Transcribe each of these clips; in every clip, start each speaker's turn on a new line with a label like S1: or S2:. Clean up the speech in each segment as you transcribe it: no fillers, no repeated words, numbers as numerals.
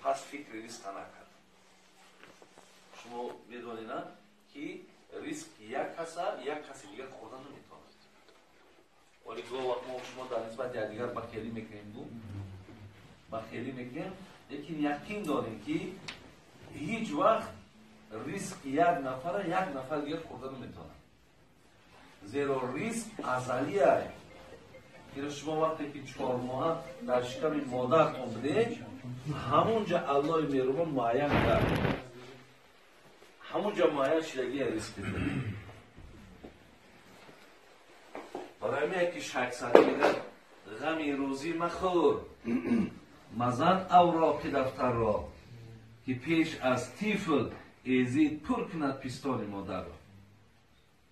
S1: Пас фикри ризқа накард. Шумо медонед, на, ки ризқ як каса, як каси дигар хӯрда наметавонад. Вале гоҳ вақт мо шумо дар нисбати якдигар бахелӣ мекунем, ду бахелӣ мекунем, лекин яқин дорем, ки ҳеҷ вақт ризқи як нафара як нафар дигар хӯрда наметавонад. Зеро ризқ азалия. Ира шумо вақте ки 4 моҳа дар шиками модартон будед, ҳамунҷа Аллоҳи меҳрубон муайян кард, ҳамунҷа муайян шидагия ризқи. Барои ҳамин ки Шайх Саъдӣ мегӯяд: «Ғами рӯзӣ махӯр, мазан авроқи дафтарро, ки пеш аз тифл эзид пур кунад пистони модарро».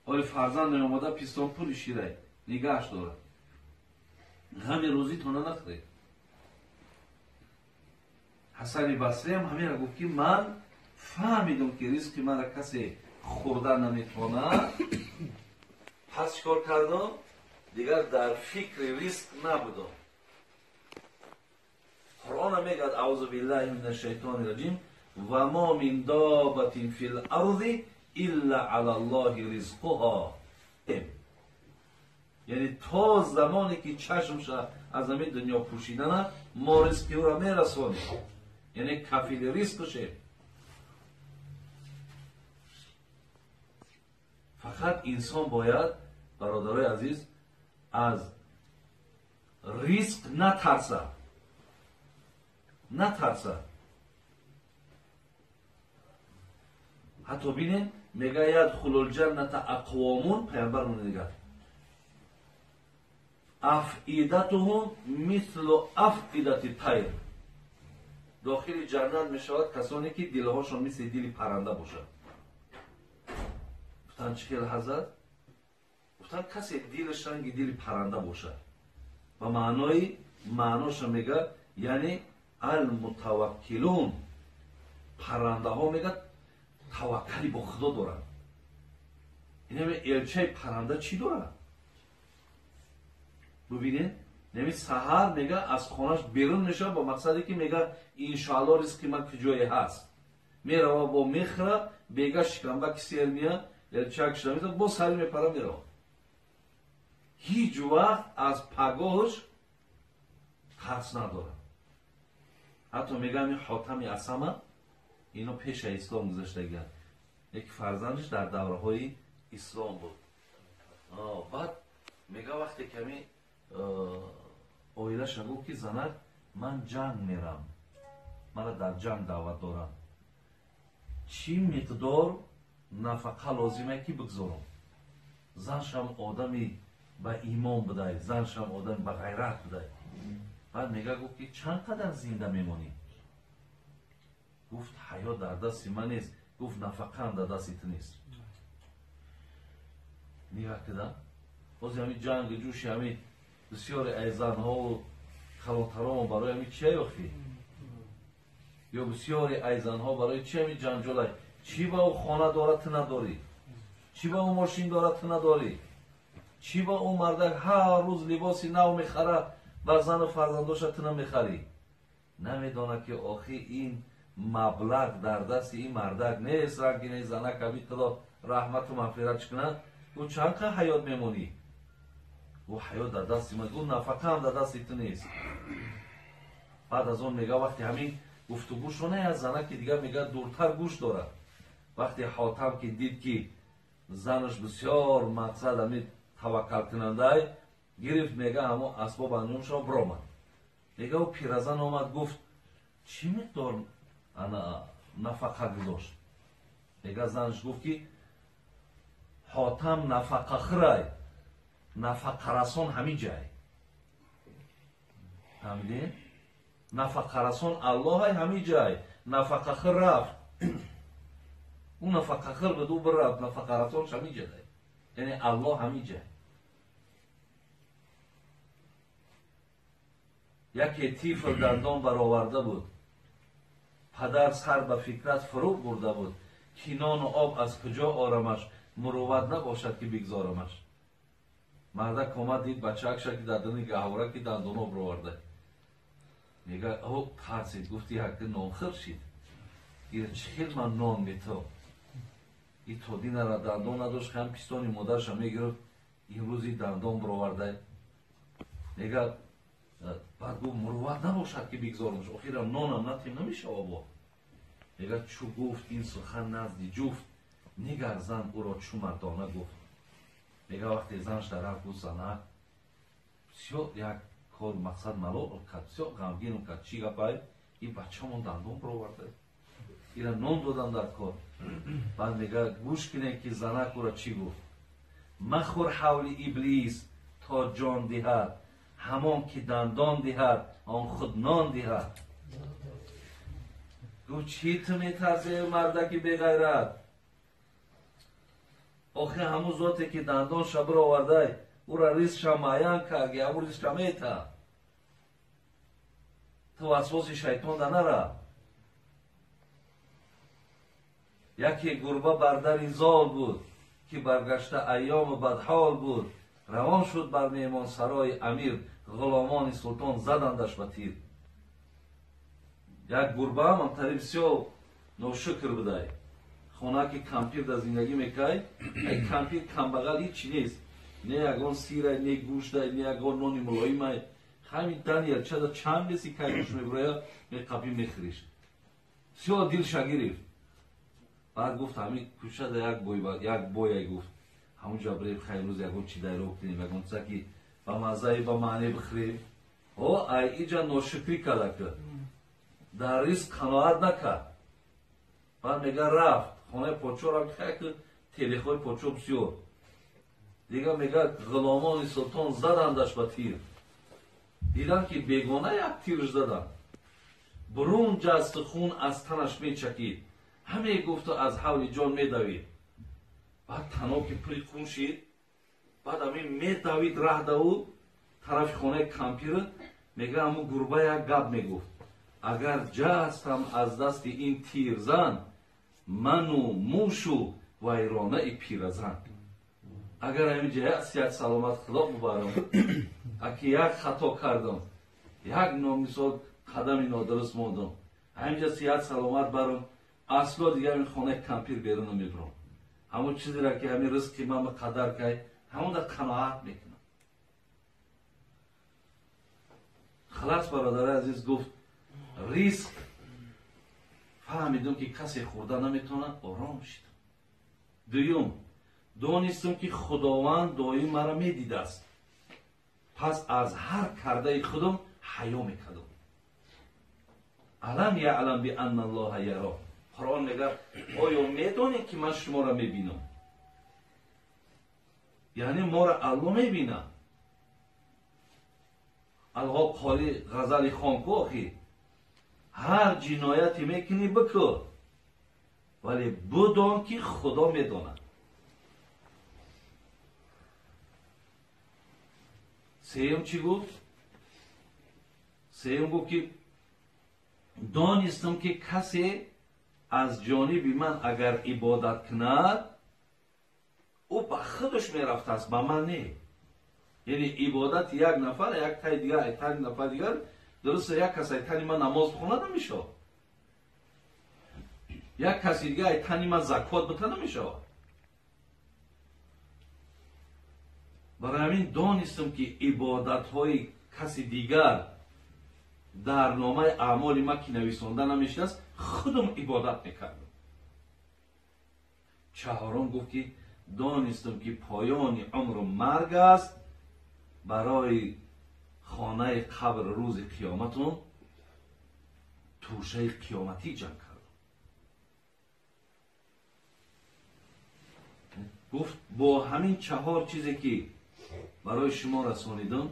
S1: Оли фарзанд меомода, пистон пури ширай нигаҳш дорад. Ғами рӯзитона нахӯред. Ҳасани Басриам ҳаминро гуфт, ки ман фаҳмидум, ки ризқи мара касе хӯрда наметавонад. Пас чӣ кор кардам? Дигар дар фикри ризқ набудам. Қуръона мегӯяд: «Аузу биллаҳи мина шайтони раҷим, ва мо мин доббатин фил арзи илла ала Аллоҳи ризқуҳо». Яъне то замоне ки чашмша аз ҳамин дунё пӯшидана, мо ризқи ӯро мерасонем, яъне кафили ризқшем. Фақат инсон бояд, бародарои азиз, аз ризқ натарса, натарса. Ҳатто бинед, мега: «Ядхулул ҷанната ақвомун», пайғамбар мегӯяд, «афидатуҳум мислу афидати тайр». Дохили ҷаннат мешавад касоне, ки дилҳошон мисли дили парранда бошад. Гуфтанд: «Чӣ хел, ҳазрат?» Гуфтанд: «Касе дилаш ранги дили парранда бошад». Ба маънои маъноша мега, яъне алмутаваккилун. Паррандаҳо, мегӯяд, таваккали бо Худо доранд. Инаме элчаи парранда чӣ дорад? Бубинед, неми саҳар, мега, аз хонаш берун мешавад бо мақсаде, ки мега, иншоалло, ризқи ман куҷое ҳаст. Мерава, бо мехӯра, бега шикамба ки сер мия, элчак шуда мезад, бо сари мепара, мерава. Ҳеҷ вақт аз пагоҳш тарс надорад. Ҳатто мегӯям, ин Ҳотами Асама, ино пеша ислом гузаштагианд, яки фарзандаш дар давраҳои ислом буд. Баъд мега, вақте ки ҳами оилаша гуфт, ки занак, ман ҷанг мерам, мара дар ҷанг даъват дорам, чӣ миқдор нафақа лозиме, ки бигзорам? Заншам одами ба имон будай, заншам одами ба ғайрат будай. Баъд мега, гуфт, ки чанд қадар зинда мемонӣ? Гуфт: «Ҳаёт дар дасти ман нест». Гуфт: «Нафақаам дар дасти ту нест». Нигаҳ кида, бози ҳами ҷанги ҷӯши ҳами бисёре ай занҳову калонтаромо барои ҳами чия ёхӣ, ё бисёре ай занҳо барои чи ҳами ҷанҷолай? Чӣ ба ӯ хона дорад, ту надорӣ? Чӣ ба ӯ мошин дорад, ту надорӣ? Чӣ ба ӯ мардак ҳар рӯз либоси нав мехарад ба зану фарзандоша, ту намехарӣ? Намедонад, ки охи ин маблағ дар дасти ин мардак нест. Рангини занак аби Худо раҳмату мағфират чӣ кунад. Гӯ: «Чанд қа ҳаёт мемонӣ?» Гӯ: «Ҳаёт дар дасти ман». Гӯ: «Нафақаам дар дасти ту нест». Баъд аз он, мега, вақте ҳамин гуфтугӯшона аз занаки дигар, мега, дуртар гӯш дорад. Вақте Ҳотам ки дид, ки занаш бисёр мақсад ҳамин таваккалкунандай гирифт, мега, ҳамо асбоб анҷомшо биромад. Мега, ӯ пиразан омад, гуфт: «Чӣ миқдор нафақа гузошт?» Мега, занаш гуфт, ки Ҳотам нафақахӯрай, нафақарасон ҳамин ҷай. Фаҳмидед? Нафақарасон Аллоҳай, ҳамин ҷай. Нафақахӯр рафт, ӯ нафақахӯр буд, ӯ бирафт, нафақарасон ҳамин ҷай, яъне Аллоҳ ҳамин ҷай. Яке тифл дандон бароварда буд, падар сар ба фикрат фурӯ бурда буд, ки нону об аз куҷо орамаш, мурувват набошад, ки бигзорамаш. Мардак омад, дид бачаакша, ки дар дуни гаҳвора ки дандоно бироварда. Мега о тарсид, гуфти як нонхӯр шид. Ира чӣ хел ман нон метавам? И то динара дандон надошт, ҳам пистони модарша мегирифт, имрӯзи дандон бировардай. Мега баъд гуфт мурувват набошад ки бигзорамш, охирам нонам натим намешава бо. Мега чу гуфт ин сухан назди ҷуфт, нигар зан ӯро чу мардона гуфт. Мега вақте занш дар рафт гуфт занак бисёр як кор мақсад малол кард, бисёр ғамгинам кард. Чӣ гапай? Ин бачамон дандон бировардай. Ира нон додам дар кор. Баъд мега гӯш кунед ки занак ӯро чӣ гуфт. Махӯр ҳавли иблис то ҷон диҳад, ҳамон ки дандон диҳад, он худ нон диҳад. Гуфт чӣ ту метарсӣ мардаки беғайрат? Охи ҳамун зоте ки дандонша бировардай, ӯра ризқша муайян кард, ҳамун ризқша мета. Ту васвоси шайтон да нара. Яке гурба бар дари зол буд, ки баргашта айёму бадҳол буд. Равон шуд бар меҳмонсарои амир, ғуломони султон задандаш ба тир. Як гурбаам амтари бисёр ношукр будай. Хона ки кампир дар зиндагӣ мекай, ай кампир камбағал ҳичи нест. Не ягон сирай, не гӯштай, не ягон нони мулоимай. Ҳамин дани чада чанд беси кай гӯш мебуроя, меқапӣ мехӯриш. Бисёр дилша гирифт. Баъд гуфт ҳамин кӯчада як бояй гуфт. Ҳамунҷа бирем хай рӯз ягон чи дайро кунем, ягон чиза ки ба маззаи ба маъне бихӯрем. О, ай иҷа ношукрӣ карда ки дар ризқ қаноат накард. Баъд мега рафт хонаи подшоҳ рафт, хай ки телехои подшоҳ бисёр. Дига мега ғуломони султон задандаш ба тир. Диданд ки бегона як тирш заданд. Бурун ҷаст хун аз танаш мечакид. Ҳаме гуфту аз ҳавли ҷон медавид. Баъд таноб ки пури хун шид, баъд ҳамин медавид раҳ даву тарафи хонаи кампир. Мега ҳамун гурба як гап мегуфт: агар ҷастам аз дасти ин тирзан, ману мушу вайронаи пиразан. Агар ҳамин ҷа сиҳат саломат худо бубарам, аки як хато кардам, як номисол қадами нодуруст мондам, ҳамин ҷа сиҳат саломат барам, асло дигар ҳамин хонаи кампир берун намебарам. Ҳамон чизеро ки ҳамин ризқи ман қадар кай, ҳамонда қаноат мекунам. Халас бародари азиз гуфт ризқ фаҳмидум ки касе хӯрда наметавонад, ором шидам. Дуюм, донистам ки Худованд доим маро медидааст. Пас аз ҳар кардаи худам ҳаё мекардам. Алам яълам бианна Аллоҳа яро. Қуръон мегӯяд оё медонед ки ман шуморо мебинам? Яъне моро Аллоҳ мебинад. Аллоҳ қори ғазали хон ку охи. Ҳар ҷинояте мекунӣ бикӯ, вале бидон ки Худо медонад. Сеюм чӣ гуфт? Сеюм гуфт ки донистам ки касе аз ҷониби ман агар ибодат кунад, ӯ ба худаш мерафтааст, ба ман не. Яъне ибодати як нафар, як таи дигар, як таи нафар дигар, дуруст як кас ай тани ман намоз бихонад намешавад. Як каси дигар ай тани ман закот бита намешавад. Барои ҳамин донистам ки ибодатҳои каси дигар дар номаи аъмоли ман ки нависонда намешудааст, худам ибодат мекардам. Чаҳорум гуфт ки донистам ки поёни умру марг аст, барои хонаи қабр рӯзи қиёматон тӯшаи қиёматӣ ҷамъ кардам. Гуфт бо ҳамин чаҳор чизе ки барои шумо расонидам,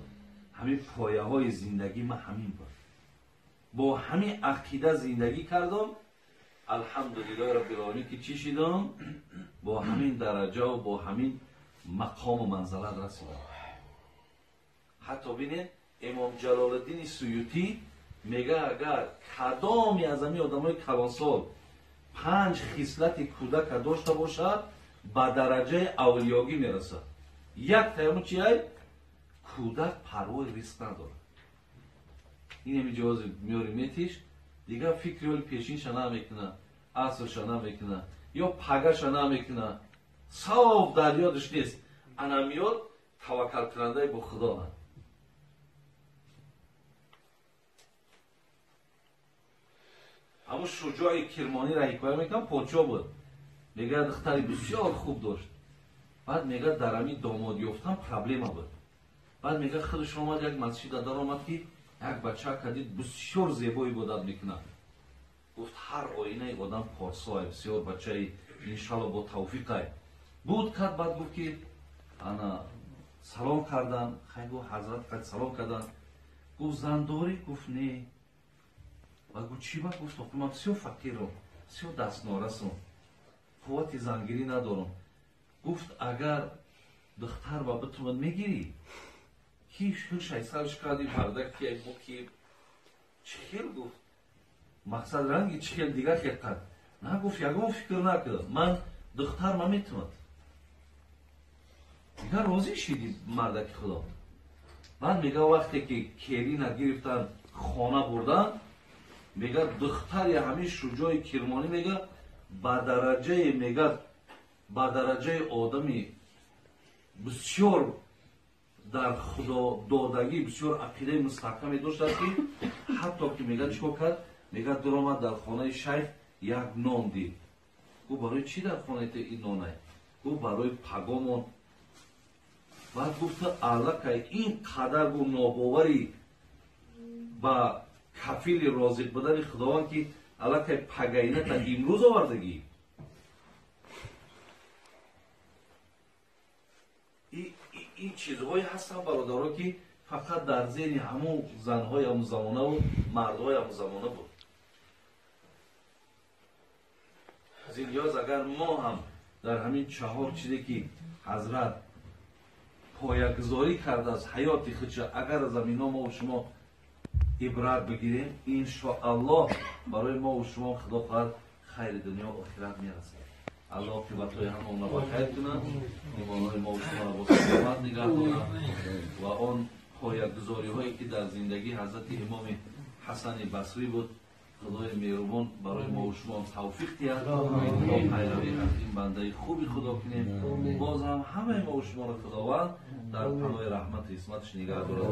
S1: ҳамин пояҳои зиндагӣ ман ҳамин буд. Бо ҳамин ақида зиндагӣ кардам, алҳамдулиллоҳи раббил оламин ки чӣ шидам, бо ҳамин дараҷа ва бо ҳамин мақому манзалат расидам. Ҳатто бинед имом Ҷалолиддини Суютӣ мега агар кадоме аз ҳамин одамои калонсол 5 хислати кӯдака дошта бошад, ба дараҷаи авлиёгӣ мерасад. Як таяму чи ай? Кӯдак парвои ризқ надорад. Ин ҳами ҷавози меёри метиш, дигар фикри ҳоли пешинша намекуна, асрша намекуна, ё пагаша намекуна. Савоб дар ёдаш нест. Ана миёд таваккалкунандаи бо Худо. Ҳамун Шуҷои Кирмониро ҳикоя мекунам, подшоҳ буд. Мегӯяд духтари бисёр хуб дошт. Баъд мегӯяд дар ҳамин домод ёфтан проблема буд. Баъд мегӯяд худаш омад як масҷида даромад ки як бачака дид бисёр зебо ибодат мекунад. Гуфт ҳар оинаи одам порсоай, бисёр бачаи иншалло бо тавфиқай. Буд кард, баъд гуфт ки ана салом кардан, хай гуфт ҳазрат қад салом кардан. Гуфт зан дорӣ? Гуфт не. Баъд гуфт чӣ ба? Гуфт охи ман бисёр фақирам, бисёр дастнорасам, қуввати зангирӣ надорам. Гуфт агар духтар ба битумад мегирӣ? Ки шай сарш карди мардак ки бо ки чӣ хел гуфт? Мақсад ранги чӣ хел дигар хел кард. На гуфт ягон фикр накард, ман духтар ма метумад. Дигар розӣ шиди мардаки Худо. Баъд мега вақте ки келина гирифтан хона бурдан, мега духтари ҳамин Шуҷои Кирмонӣ мега ба дараҷае мега ба дараҷаи одами бисёр дар худододагӣ бисёр ақидаи мустаҳкаме доштад ки ҳатто ки мега чӣ кор кард? Мега дуромад дар хонаи шайх як нон дид. Гуфт барои чӣ дар хонаи ту ин нонай? Гуфт барои пагомон. Баъд гуфта аллакай ин қадар гуфт нобоварӣ ба кафили розиқ будани Худованд ки аллакай пагайната имрӯз овардагӣ. Ин чизҳое ҳастанд бародаро ки фақат дар зеҳни ҳамун занҳои ҳамун замонаву мардҳои ҳамун замона буд. Аз ин лиҳоз агар мо ҳам дар ҳамин чаҳор чизе ки ҳазрат поягузорӣ карда аз ҳаёти худша, агар аз ҳамино мову шумо ибрат бигирем, иншоаллоҳ барои мову шумо Худо хоҳад хайри дунё охират мерасад. Аллоҳ оқибатҳои ҳамаонро ба хайр кунад, имонҳои мову шуморо бо саломат нигаҳ дорад ва он поягузориҳое ки дар зиндагии ҳазрати имоми Ҳасани Басрӣ буд, Худои меҳрубон барои мову шумо тавфиқ диҳад то пайравӣ аз ин бандаи хуби Худо кунем. Боз ҳам ҳамаи мову шуморо Худованд дар паноҳи раҳмату исматаш нигаҳ дорад.